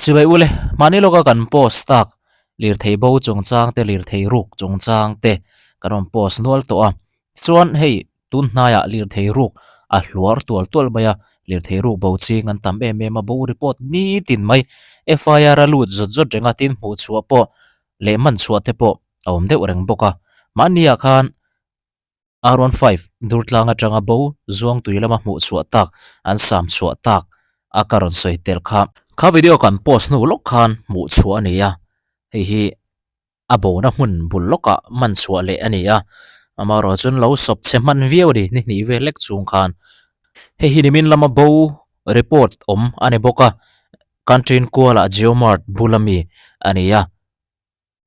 Chibai ule, mahni lawka kan post tak lirthei bo chungchang te lirthei ruk chungchang te kan rawn post nual tawh a. Chuan hei tun hnaiah lirthei ruk a hluar tual tual mai a, lirthei ruk bo ching an tam em em a, bo report nitin mai FIR a lut zawt zawt reng a, tin hmuh chhuah pawh leh man chhuah te pawh a awm deuh reng bawk a. Mahniah khan R 15 Durtlang atanga bo Zuangtui lama hmuh chhuah tak an sam chhuah tak a ka rawn sawi tel kha. Kha video kan post hnu lawk khan hmuh chhuah a ni a, hei hi a bona hmun bul lawkah man chhuah leh a ni a, amaherawh chuan lo sawp chhe hman viau a ni, ni hnih vel lek chhung khan. Hei hi nimin lama bo report awm a ni bawk a, Country Kuala Jiomart bula mi a ni a.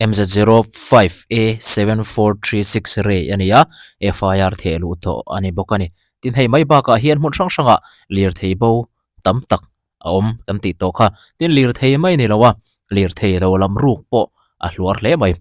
MZ05 A 7436 Ray a ni a, FIR theh luh tawh a ni bawk a ni. Tin hei mai bakah hian hmun hrang hrangah lirthei bo tam tak a awm kan tih tawh kha. Tin lirthei mai ni lo a, lirthei lo lam ruk pawh a hluar hle mai.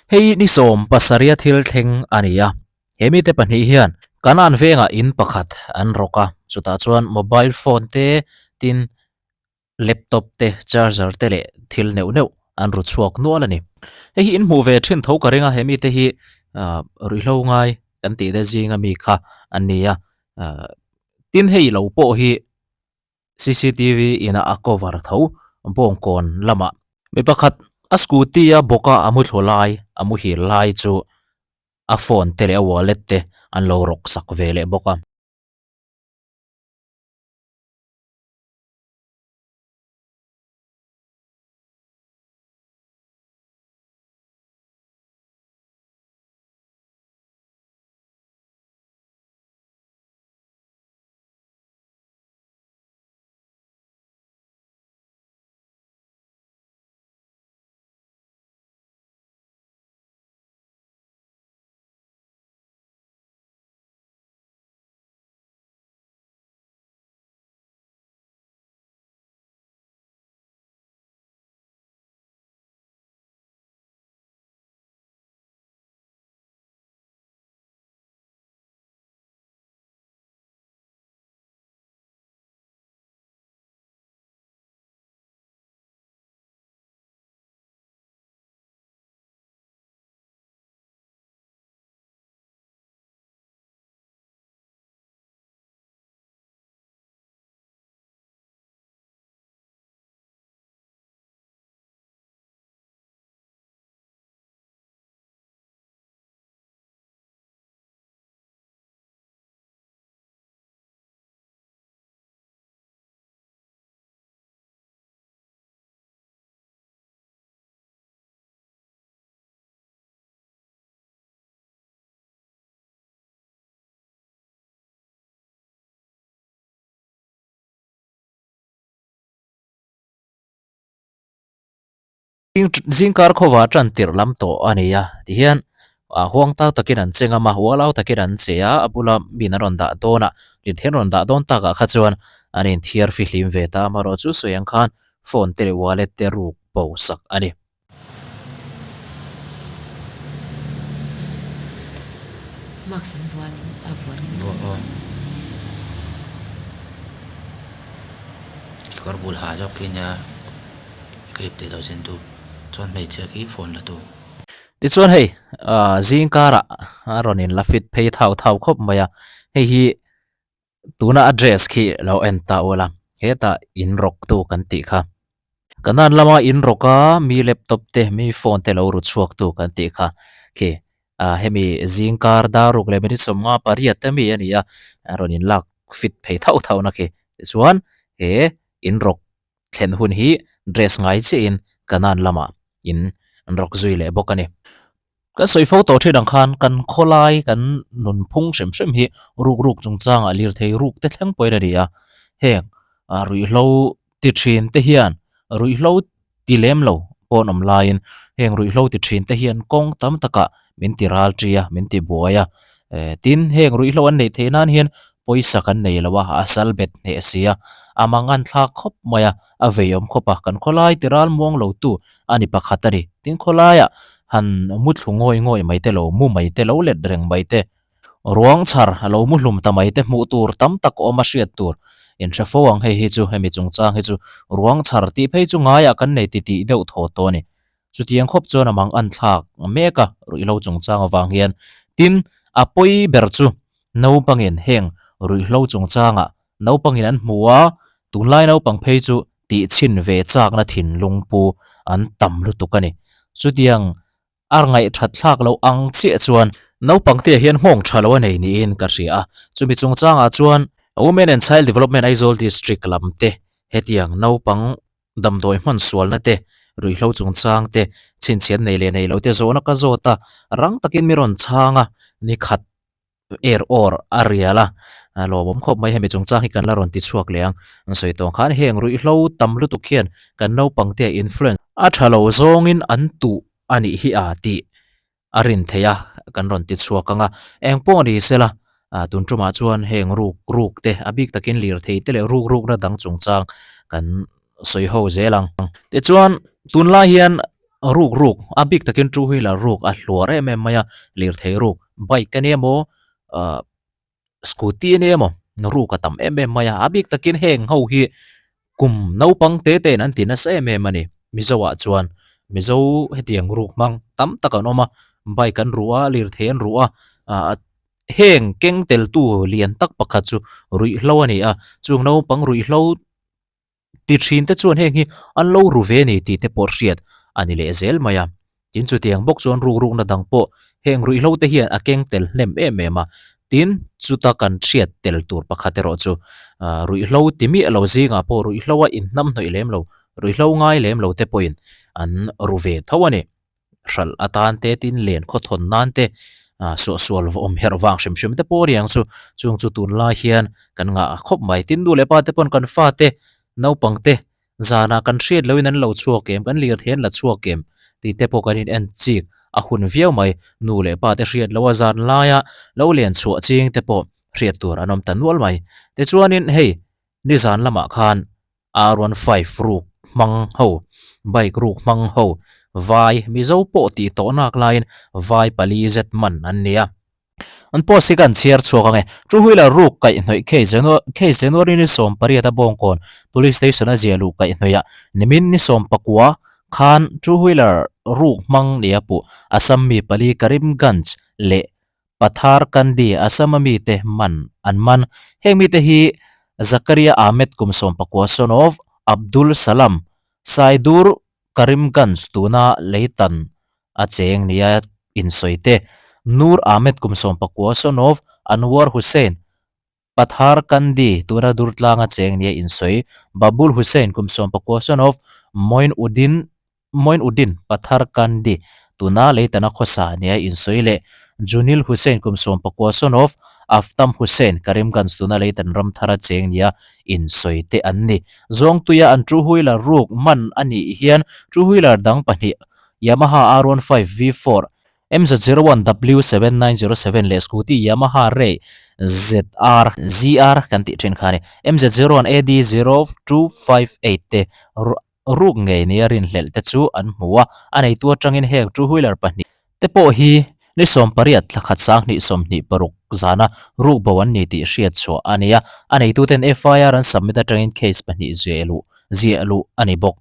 Hei ni sawm pasarih a thil thleng a ni a, he mite pahnih hian Kanan vengah in pakhat an rawk a, chutah chuan mobile phone te tin laptop te charger te leh thil neuh neuh an ru chhuak nual a ni. Hei hi in hmuh ve thin tho ka ring a, he mite hi ah ruihhlo ngai kan tih te zinga mi kha an ni a, ah tin hei lo pawh hi cctv ina a cover tho bawngkawn lamah mi pakhat a scooty a bawk a a mu thlu lai a muhil lai chu a phone te leh a wallet te an lo rawk sak ve leh bawk a. Zingkar khawva tan tirh lam tawh a ni a tihian ah huang tak takin an che ngam a ualau takin an che a a bula min an rawn dah dawn a lirthei an rawn dah dawn takah kha chuan an inthiar fihlim ve ta amaherawh chu sawi ang khan phone te leh wallet te ruk bo sak a ni. Mask an vuan a vuan in Vuah aw. Kekawr bul ha zawk khi nia clip tih lo zen tu chuan hmeichhia khi phone la tu. Tichuan hei ah zing karah a rawn in la fit phei thau thau khawp mai a hei hi Tuna a dress khi lo en ta ula, hetah in rawk tu kan tih kha. Kanan lama in rawk a, mi laptop te, mi phone te lo ru chhuak tu kan tih kha khi. Ah hemi zingkar dar ruk leh minute 58 te mi a ni a, a rawn in lak fit phei thauh thauh na khi. Tichuan he in rawk thlen hun hi dress ngai chiah in kanan lamah in an rawk zui leh bawk a ni. Kan sawi fo tawh thin ang khan kan khawlai kan nunphung hrim hrim hi ruk ruk chungchangah lirthei ruk te thleng pawhin a ni a, heng ruihhlo ti thin te hian ruihhlo ti lem lo pawh an awm laiin heng ruihhlo ti thin te hian kawng tam takah min ti ral ṭi a, min ti buai a, tin heng ruihhlo an neih theih nan hian pawisa kan nei lo a, a sal bet hneh si a, a mangan thlak khawp mai a, a vei awm khawp a, kan khawlai ti ral muang lo tu a ni pakhat a ni. Tin khawlaiah han mu thlu ngawi ngawi mai te lo, mu mai te lo let reng mai te, ruang chhar a lo mu hlum ta mai te hmuh tur tam tak awm a hriat tur in hre fo ang hei hi chu hemi chungchang hi chu ruang chhar tih phei chu ngaiah kan nei titih deuh thaw tawh a ni. Chutiang khawp chuan a mang an thlak mek a, ruihhlo chungchang avang hian. Tin, a pawi ber chu naupangin heng ruihhlo chungchangah naupangin an hmu a, tunlai naupang phei chu tihchhin ve chakna thinlung pu an tam lutuk a ni. Chutiang a ngaihthat thlak loh ang chiah chuan naupang te hian nghawng tha lo a nei niin ka hria a. Chumi chungchangah chuan Women and Child Development Aizawl District lam te hetiang naupang damdawi hman sualna te, ruihhlo chungchang te, chhinchhiat nei leh nei lo te zawhna ka zawt a, rang takin mi rawn chhang a, ni khat er awr a rial a, lawmawm khawp mai hemi chungchang hi kan la rawn ti chhuak leh ang. An sawi tawng khan heng ruihhlo tam lutuk hian kan naupang te influence a tha lo zawngin an tuh a nih hi a tih a rin theih a, kan rawn ti chhuak ang a, eng pawh ni sela, tun tumah chuan heng ruk ruk te a bik takin lirthei te leh ruk rukna dang chungchang kan sawi ho zel ang. Tichuan tunlai hian ruk ruk a bik takin two wheeler ruk a hluar em em mai a, lirthei ruk bike a nia maw ah scooty a nia maw ruk a tam em em mai a, a bik takin heng ho hi kum naupang te te in an ti nasa em em a ni Mizo ah chuan Mizo hetiang ruk hmang tam tak an awm a, bike an ruh a lirthei an ruh a ah heng keng tel tu lian tak pakhat chu ruihhlo a ni a, chung naupang ruihhlo Ti thin te chuan heng hi an lo ru ve ni tih te pawh hriat a ni leh zel mai a. Tin chutiang bawk chuan rukrukna dang pawh heng ruihhlo te hian a keng tel hnem em em a. Tin chuta kan hriat tel tur pakhat erawh chu ruihhlo ti miah lo zingah pawh ruihhlo a inhnamhnawih lem lo, ruihhlo ngai lem lo te pawhin an ru ve tho a ni. hralh atan te tin len khawthawn nan te ah suahsual va awm herh vang hrim hrim te pawh a ni ang chu chung chu tunlai hian kan ngah khawp mai tin nu leh pa te pawn kan fa te naupang te zanah kan hriat lohin an lo chhuak em kan lirthei an la chhuak em tih te pawh kan in en chik a hun viau mai nu leh pa te hriat loh a zan laia lo len chhuah ching te pawh hriat tur an awm ta nual mai tichuanin hei nizan lamah khan R15 ruk hmang ho, bike ruk hmang ho, vai Mizo pawh tih tawh nak laiin vai pali zet man an ni a. An post hi kan chhiar chhuak ang e. Two wheeler ruk kaihhnawih case case January ni 18 a Bawngkawn Police Station a zia luh kaihhnawih ah nimin ni 19 khan two wheeler ruk hmang nia puh Assam mi pali Karimganj leh Pathar Kandi Assam-a mite man an man. Heng mite hi Zakaria Ahmed kum 19 son of Abdul Salam, Saidur Karimganj tuna Leitan a cheng nia insawi te, Noor Ahmed kum 19 son of Anwar Hussain, Pathar Kandi tuna Durtlanga cheng nia insawi, Babul Hussain kum 19 son of Moin Uddin Moin Uddin Pathar Kandi tuna Leitana khawsa nia insawi leh Junil Hussain kum 19 son of Aftam Hussain Karimganj tuna Leitan Ramthara cheng nia insawi te an ni. Zawngtuia an two wheeler ruk man a nih hian two wheeler dang pahnih Yamaha R15 V4 MZ01W7907 leh Scooty Yamaha Ray ZR, ZR kan tih thin kha a ni. MZ01AD0258 te ruk ngei nia rinhlelh te chu an hmu a, a neitu atangin heng two wheeler pahnih te pawh hi ni 18 thla khat 2026 zana ruk bo an ni tih hriat chhuah a ni a, a neituten FIR an submit atangin case pahnih ziah luh ziah luh a ni bawk.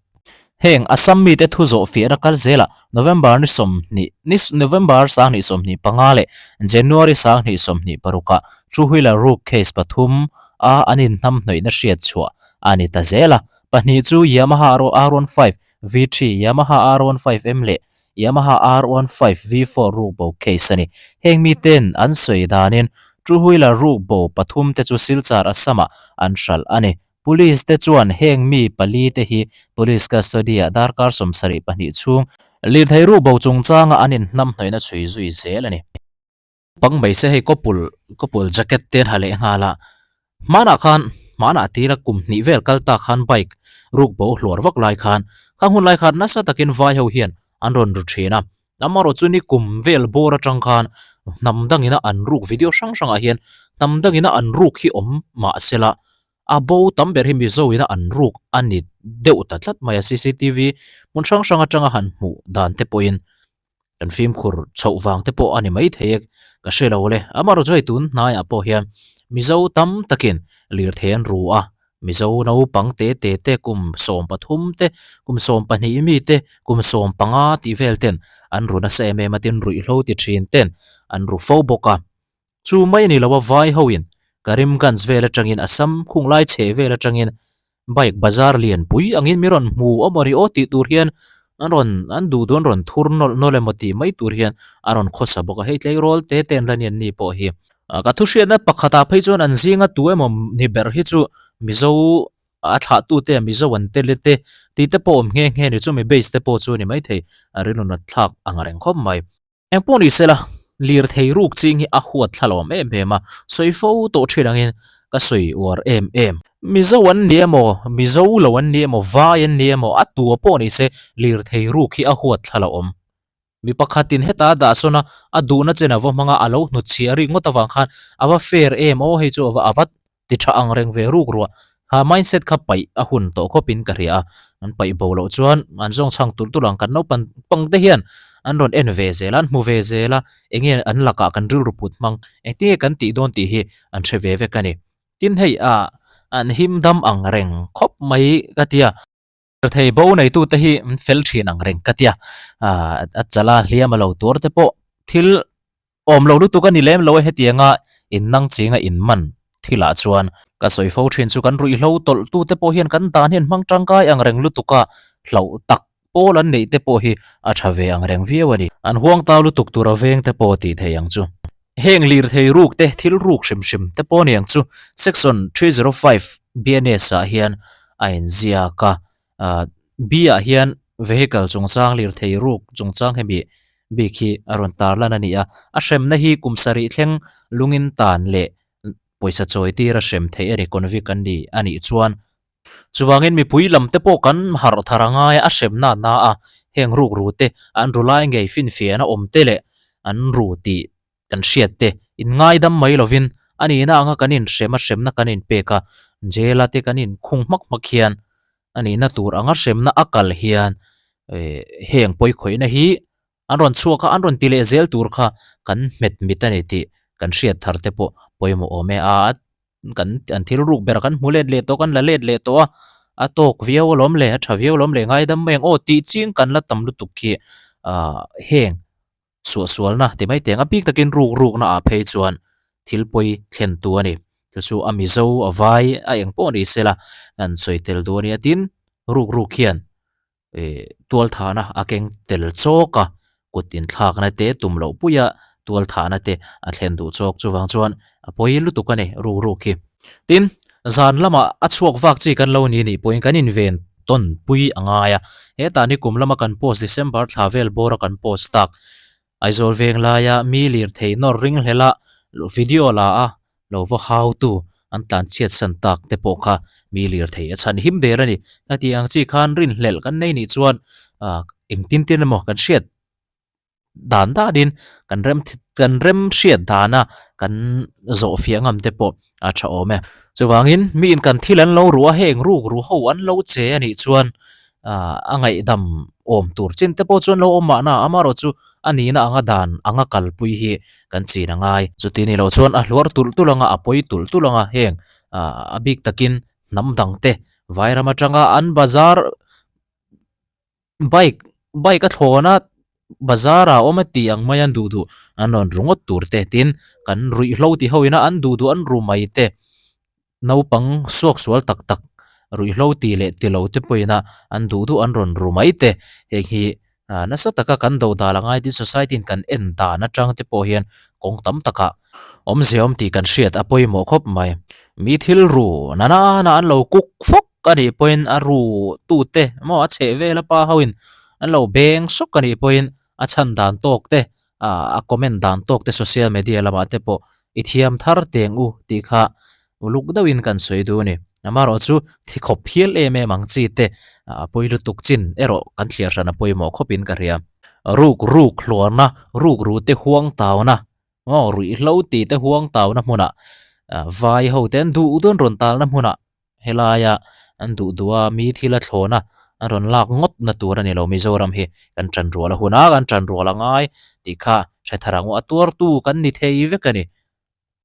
Heng Assam mite thu zawh fiahna kal zelah November ni 20 ni November 2025 leh January 2026 ah two wheeler ruk case pathum a an inhnamhnawihna hriat chhuah a ni ta zel a. Pahnih chu Yamaha R15 V3, Yamaha R15M leh Yamaha R15 V4 rukbo case a ni. Heng miten an sawi danin two wheeler rukbo pathum te chu Silchar Assam-ah an hralh a ni. Police te chuan heng mi pali te hi police custody ah darkar 72 chhung lirthei rukbo chungchanga an inhnamhnawihna chhui zui zel a ni. Pang mai se hei kawpul kawpul jacket te an ha leh nghal a, hmanah khan hmanah tira kum hnih vel kal tak khan bike ruk bo hluar vak lai khan khang hun lai khan nasa takin vai ho hian an rawn ru thin a, amaherawh chu ni kum vel bawr atang khan hnam dangina an ruk video hrang hrangah hian hnam dangina an ruk hi awm mah sela a bo tam ber hi Mizo ina an ruk a ni deuh ta tlat mai a cctv hmun hrang hrang atanga han hmuh dan te pawhin. Kan fimkhur chhoh vang te pawh a ni maithei e, ka hre lo le. Amaherawh chu hei tun hnaiah pawh hian Mizo tam takin lirthei an ru a, Mizo naupang te te te kum 13 te, kum 12 mi te, kum 15 tih vel ten an ru nasa em em a, tin ruihhlo ti thin ten an ru fo bawk a. Chu mai a ni lo a, vai hoin Karimganj vel atangin Assam khunglai chhe vel atangin Bike bazar lian pui angin mi rawn hmu a mawni aw tih tur hian an rawn an duh duh an rawn thur nawlh nawlh emaw tih mai tur hian a rawn khawsa bawk a, hei tleirawl te te an la ni an ni pawh hi. Ka thu hriatna pakhatah phei chuan an zinga tu emaw ni ber hi chu Mizo a thlahtute a Mizo an tel e te tih te pawh awm nghe nghe ni chu mi base te pawh chu a ni maithei a rilru nat thlak ang reng khawp mai. Eng pawh ni sela, lirthei ruk ching hi a huat thla lo em em a, sawi fo tawh thin angin ka sawi uar em em. Mizo an ni emaw, Mizo lo an ni emaw, Vai an ni emaw, a tua pawh ni se lirthei ruk hi a huat thla lo awm. Mi pakhatin heta a dah sawn a, a duhna chen a va hmang a, a lo hnutchhiah rik ngawt avang khan a va fair em aw hei chu a va a va ti tha ang reng ve ruk ruah. Kha mindset kha paih a hun tawh khawpin ka hria a, an paih bo loh chuan an zawng chhang tulh tulh ang kan naupang pang te hian an rawn en ve zel a, an hmu ve zel a, eng nge an lakah kan rilru put hmang, engtin nge kan tih dawn tih hi an hre ve vek a ni. Tin hei ah an him dam ang reng khawp mai ka ti a. Thei bo neitute hi an fel thin ang reng ka ti a, a chala hliam a lo tuar te pawh thil Awm lo lutuk a ni lem lo e hetianga in nang chinga in man thilah chuan. Ka sawi fo thin chu kan ruihhlo tawlh tu te pawh hian kan dan hian hmang tangkai ang reng lutuk a, hlauh tak pawl an neih te pawh hi a tha ve ang reng viau a ni. An huang tau lutuk tur a veng te pawh tih thei ang chu. Heng lirthei ruk te thil ruk hrim hrim te pawh ni ang chu Section 305 BNS ah hian a inziak a, B ah hian vehicle chungchang lirthei ruk chungchang hemi bik hi a rawn tarlan a ni a, a hremna hi kum sarih thleng lungin tan leh pawisa chawi tir a hrem theih a ni convict an ni a nih chuan chuvangin mipui lam te pawh kan harh thar a ngai a, a hremna a na a, heng ruk ru te an ru lai ngei finfiahna awm te leh an ru tih kan hriat te in ngaidam mai lovin a nihna anga kan inhrem a hremna kan inpek a, jail a te kan inkhung hmak hmak hian a nihna tur anga hremna a kal hian eh heng pawikhawihna hi an rawn chhuak a, an rawn ti leh zel tur kha kan hmet mit a ni tih kan hriat thar te pawh pawimawh awm e a, kan an thil ruk ber kan hmu let leh tawh kan la let leh tawh a, a tawk viau alawm le a tha viau alawm le ngaidam mai ang aw tih ching kan la tam lutuk khi ah heng. Suahsualna ti mai teng a bik takin ruk rukna ah phei chuan thil pawi thlen tu a ni. Chu chu a Mizo, a Vai, a eng pawh ni sela an sawi tel duh a ni a. Tin, ruk ruk hian eh tualthahna a keng tel chawk a, kut inthlakna te tum loh puia tualthahna te a thlen duh chawk. Chuvang chuan a pawi lutuk a ni ruk ruk hi. Tin, zan lamah a chhuak vak chi kan lo ni nih pawhin kan inven tawn pui a ngai a. Hetah ni kum lama kan post December thla vel bawra kan post tak Aizawl veng laia mi lirthei nawr ring hlela video la a lo va hautu an tlan chhiat san tak te pawh kha mi lirthei a chhan him der a ni. Heti ang chi khan rinhlelh kan nei nih chuan engtin tin emaw kan hriat dan danin kan rem kan rem hriat dana kan zawh fiah ngam te pawh a tha awm e. Chuvangin miin kan thil an lo ru a, heng ruk ru ho an lo che a nih chuan ah a ngaihdam awm tur chin te pawh chuan lo awm mahna amaherawh chu a nihna anga dan anga kalpui hi kan chin a ngai. Chuti ni loh chuan a hluar tulh tulh anga a pawi tulh tulh anga heng ah a bik takin hnam dang te vairam atanga an bazar Bike bike a thlawn a bazar ah a awm a tih ang mai a an duh duh an rawn ru ngawt tur te tin kan ruihhlo ti ho ina an duh duh an ru mai te naupang suak sual tak tak ruihhlo ti leh ti lo te pawh ina an duh duh an rawn ru mai te heng hi. Nasa taka kan do dal a ngai tin society in kan en dan atang te pawh hian kawng tam takah awmzia awm tih kan hriat a pawimawh khawp mai. Mi thil ru na nana an lo kuk fawk a nih pawhin a ru tute maw a chheh vel a pa ho in an lo beng sawk a nih pawhin a chhan dan tawk te a comment dan tawk te social media lamah te pawh i thiam thar teng u tih kha uluk deuhin kan sawi duh a ni. Amaherawh chu thi khawp hial em em ang chi te a pawi lutuk chin erawh kan thliar hran a pawimawh khawpin ka hria. Ruk ruk hluarna, ruk ru te huang tauna, aw ruihhlo ti te huang tauna hmunah vai ho te an duh duh an rawn talna hmunah Helaia an duh duh a, mi thil a thlawn a, an rawn lak ngawt na tur a ni lo. Mizoram hi kan ṭan rual a hun a, kan ṭan rual a ngai tih kha hre thar ang u. A tuartu kan ni thei vek a ni.